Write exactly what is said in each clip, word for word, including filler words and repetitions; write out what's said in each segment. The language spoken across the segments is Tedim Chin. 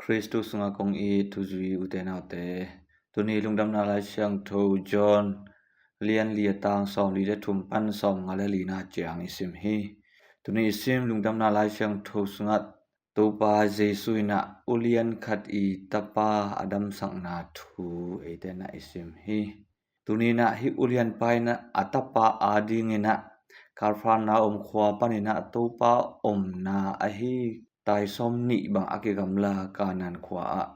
Khristu sungah kong it thuzui ute naute, tuni Lungdamna Lai Siangtho John lian li a tang sawm li le thum pan sawm nga le lina ciang i sim hi. Tuni i sim Lungdamna Lai Siangtho sungah Topa Jesu inah ulian khat i tapa a damsakna thu eite inah i sim hi. Tuni inah hih ulianpa inah a tapa ading inah Kalfarna om khua pan inah Topa omna ahi tai sawm nih bang a kigamla Kanan khua ah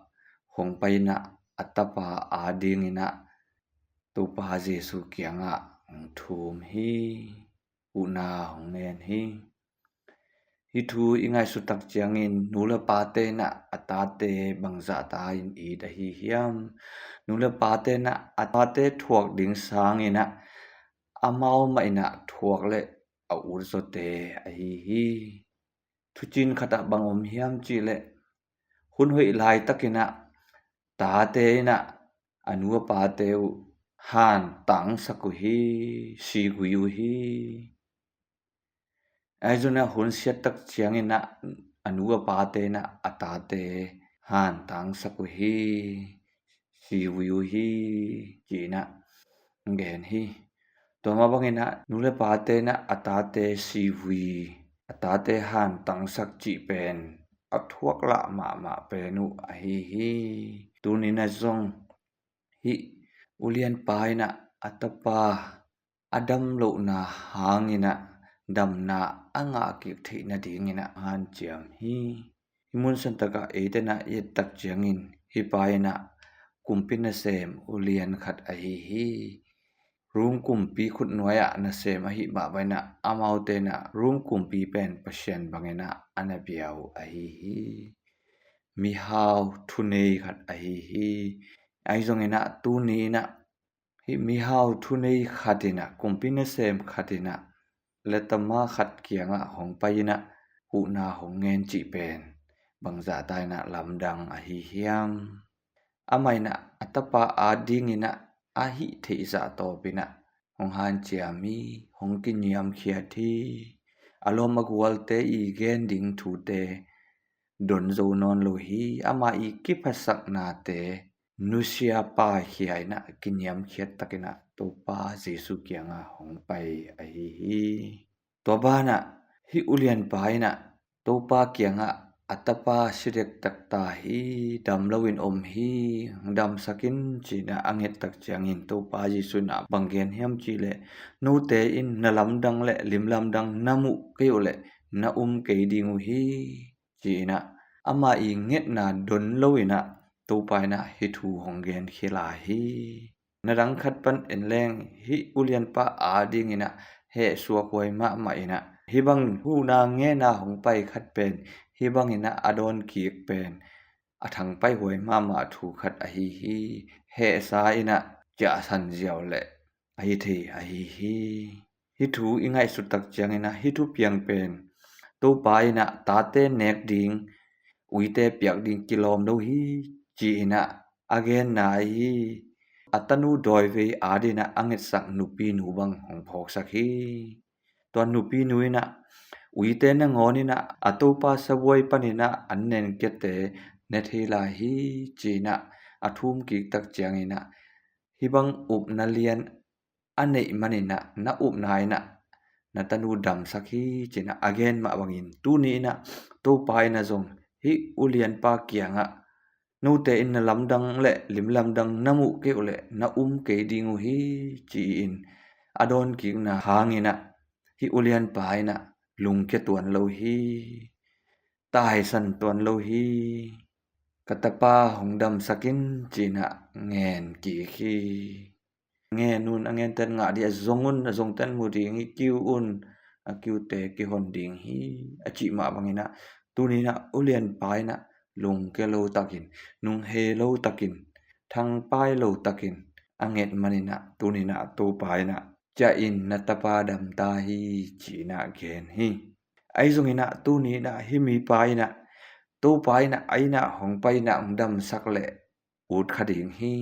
hong pai inah a tapa ading inah Topa Jesu kiangah hong thum hi. Huhna hong ngen hi. Hih thu i ngaihsut tak ciangin nu le pate inah a tate bangzah ta in it ahi hiam? Nu le pate inah a tate thuak ding sang inah amau mah inah thuak le a utzawte ahi hi. Thucin khat ah bang om hiam cihleh, hun hoih laitak inah tate inah a nu a pate uh hantangsak uh hi, sivui uh hi. Ahi zongin ah hun siat tak ciangin ah a nu a pate inah a tate hantangsak uh hi, sivui uh hi, ci-in ah gen hi. Tua mah bangin ah nu le pate inah a tate sivui, a tate hantangsak cih pen a thuak lah mahmah pen uh ahi hi. Tuni inah zong hih ulianpa inah a tapa a dam lohna hangin ah damna a ngah kik theih nadingin ah hanciam hi. Hih mun santak ah eite inah i et tak ciangin hih pa inah kumpi nasem ulian khat ahi hi. Rom kumpi khutnuai ah nasem ahih mah bangin ah amaute inah Rom kumpi pen Pasian bangin ah a na bia uh ahi hi. Mihau thunei khat ahi hi. Ahi zongin ah tuni inah hih mihau thunei khat inah, kumpi nasem khat inah, letama khat kiangah hong pai inah huhna hong ngen cih pen bangzah ta inah lamdang ahi hiam? Amah inah a tapa ading inah a hih theih zah tawp inah hong hanciam hi, hong kiniamkhiat hi. A lawm a gualte i gen ding thute don zo nawn lo hi. Amah i kiphatsaknate nusia paikhia inah kiniamkhiat tak inah Topa Jesu kiangah hong pai ahi hi. Tua banah hih ulianpa inah Topa kiangah a tapa si dektak ta hi, dam loin om hi, damsak in ci-in ah a nget tak ciangin Topa Jesu inah bang gen hiam cihleh, note in na lamdang le limlamdang na muh kei uh leh na um kei ding uh hi, ci-in ah amah i ngetna don lo inah Topa inah hih thu hong genkhia lai hi. Na dang khat pan en leng hih ulianpa ading inah hehsuak huai mahmah inah hih bang huhna ngenna hong pai khat pen hih bang inah a dawn kik pen a thangpai huai mahmah thu khat ahi hi. Hehsa inah ciahsan ziau leh ahi thei ahi hi. Hih thu i ngaihsut tak ciangin ah hih thupiang pen Topa inah tate nek ding, uite piak ding kilawm lo hi, ci-in ah a genna ahi hi. A tanu dawivei ading inah a ngetsak nupinu bang hong phawksak hi. Tua nupinu inah uite nangawn inah a topa sabuai pan inah an nenkiate ne thei lai hi, ci-in ah a thum kik tak ciangin ah hih bang upna lian a neih man inah na upna inah na tanu damsak hi, ci-in ah a gen mah bangin tuni inah Topa inah zong hih ulianpa kiangah note in na lamdang le limlamdang na muh kei uh leh na um kei ding uh hi, ci-in a dawn kikna hangin ah hih ulianpa inah lungkia tuan lo hi. Taisan tuan lo hi. Ka tapa hong damsak in, ci-in ah ngen kik hi. Ngen un, a ngente in ngah ding, a zong un, a zongte in mu ding hi, kiu un, a kiute kihon ding hi, a cih mah bangin ah tuni inah ulianpa inah lungkia lo takin, nunghei lo takin, thangpai lo takin a nget man inah tuni inah Topa inah ciah in, na tapa dam ta hi, ci-in ah gen hi. Ahi zongin ah tuni inah hih mipa inah Topa inah a innah hong pai inah hong damsak leh ut kha ding hi.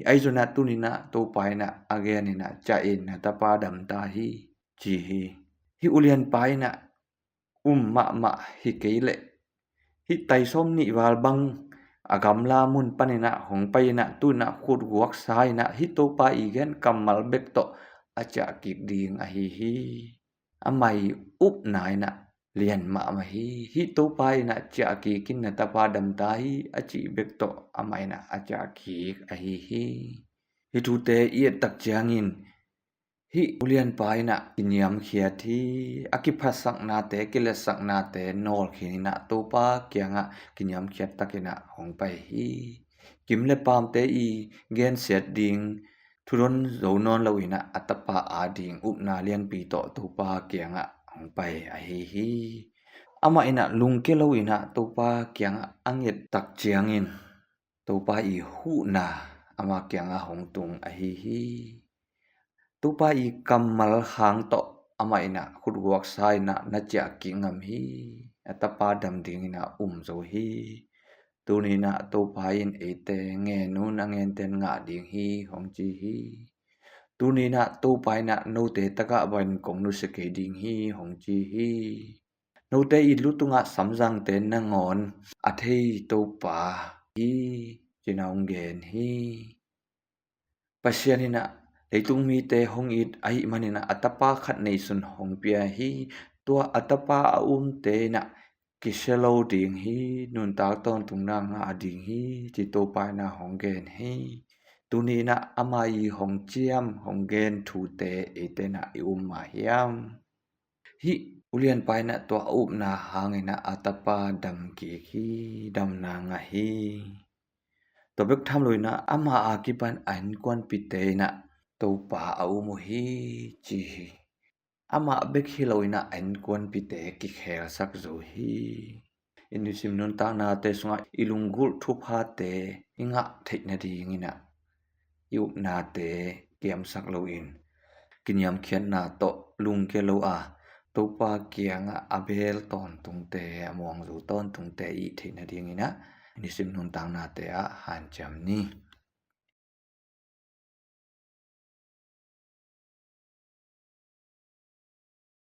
Ahi zongin ah tuni inah Topa inah a gen inah ciah in, na tapa dam ta hi, ci hi. Hih ulianpa inah um mahmah hi kei leh hih tai sawm nih val bang a gamla mun paninah hong pai inah tuinah khutguaksa inah hih Topa i gen kammal bek tawh a ciah kik ding ahi hi. Amah i upna inah lian mahmah hi. Hih Topa inah ciah kik in na tapa damta hi a cih bek tawh amah inah a ciah kik ahi hi. Hih thute i et tak ciangin hih ulianpa inah kiniamkhiat hi. A kiphatsaknate, kiletsaknate nawlkhin inah Topa kiangah kiniamkhiat takinah hong pai hi. Kim le paamte i gensiat ding thudon zo nawn lo inah a tapa ading upna lianpi tawh Topa kiangah hong pai ahi hi. Amah inah lungkia lo inah Topa kiangah a nget tak ciangin Topa i huhna amah kiangah hong tung ahi hi. Topa i kammal hang tawh amah inah khutguaksa inah na ciah kik ngam hi. A tapa dam ding inah um zo hi. Tuni inah Topa in eite ngen un a ngenten ngah ding hi hong ci hi. Tuni inah Topa inah note tagah bangin kong nusia kei ding hi hong ci hi. Note i lu tungah samzangte nangawn a thei Topa hi, ci-in a hong gen hi. Pasian inah leitung mite hong it ahih maninah a tapa khat neisun hong pia hi. Tua a tapa a umte inah kisia lo ding hi, nuntak tawntungna ngah ding hi, ci Topa inah hong gen hi. Tuni inah ama i hong ciam hong gen thute eite inah i um mah hiam? Hih ulianpa inah tua a upna hang inah a tapa dam kik hi, damna ngah hi. Tua bek tham lo inah ama a kipan a innkuanpihte inah Topa a um uh hi, ci hi. Amah bek hi lo inah a innkuanpihte kikhelsak zo hi. I nisim nuntaknate sungah i lunggulh thuphate i ngah theih nading inah i upnate kiamsak loin kiniamkhiatna tawh lungkia lo a Topa kiangah a beel tawntungte, a muangzo tawntungte i theih nading inah i nisim nuntaknate ah hanciam ni.